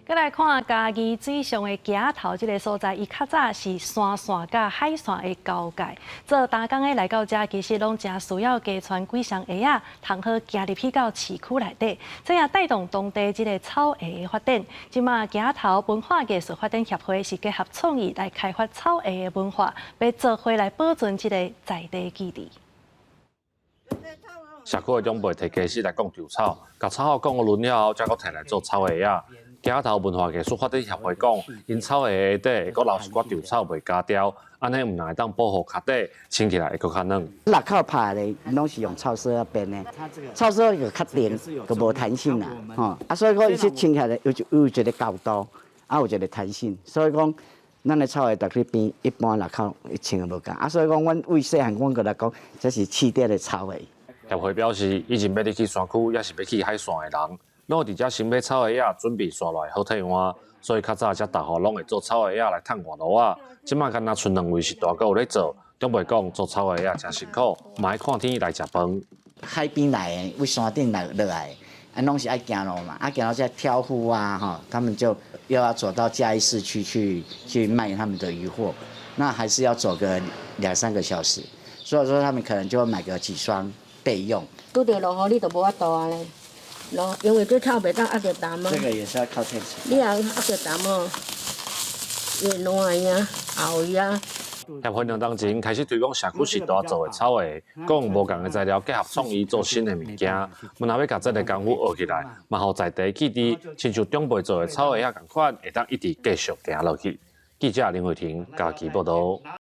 閣來看嘉義水上的墘頭這个所在，伊較早是山線佮海線的交界。做擔工的來到遮，其實攏誠需要加穿幾雙鞋仔，通好行入去到市區內底。這也帶動當地這个草鞋的發展。這馬墘頭文化藝術發展協會是結合創意來開發草鞋的文化，欲做伙來保存這个在地記憶。社區的長輩提家私來講稻草，共草仔講好勻了後，才閣提來做草鞋仔。墘頭文化藝術發展協會講，𪜶草鞋鞋底會閣留一寡稻草袂焦掉，按呢毋但會當保護跤底，穿起來會閣較軟。轆口拍的攏是用草索仔編的，草索就較硬，就無彈性啦，吼。啊，所以講伊這穿起來有一个厚度，啊有一个彈性，所以講咱的草鞋逐去編一般轆口伊穿的無仝。啊，所以講阮為細漢，阮閣來講，這是試著的草鞋。協會表示，以前欲入去山區，抑是欲去海線的人，攏會佇遮先買草鞋仔，準備紲落來好替換。所以較早遮逐戶攏會做草鞋仔來趁外路仔。這馬干焦賰兩位是大哥有咧做，長輩講做草鞋仔誠辛苦，嘛愛看天來食飯。海邊來的，為山頂來落來，啊，攏是愛行路嘛，啊，行路這挑夫啊，吼，他們就又要走到嘉義市區去賣他們的漁貨，那還是要走個兩三個小時，所以說他們可能就會買個幾雙備用。拄著落雨，你就無法度啊咧。落，因為這草袂當壓著澹啊。這個也是要靠天吃。你若壓著澹哦，會爛呀，後呀。協會2冬前開始推廣社區時代做的草鞋，講無仝的材料結合創意做新的物件，毋但欲共這个功夫學起來，嘛予在地記憶，親像長輩做的草鞋仔仝款，會當一直繼續行落去。記者林慧婷嘉義報導。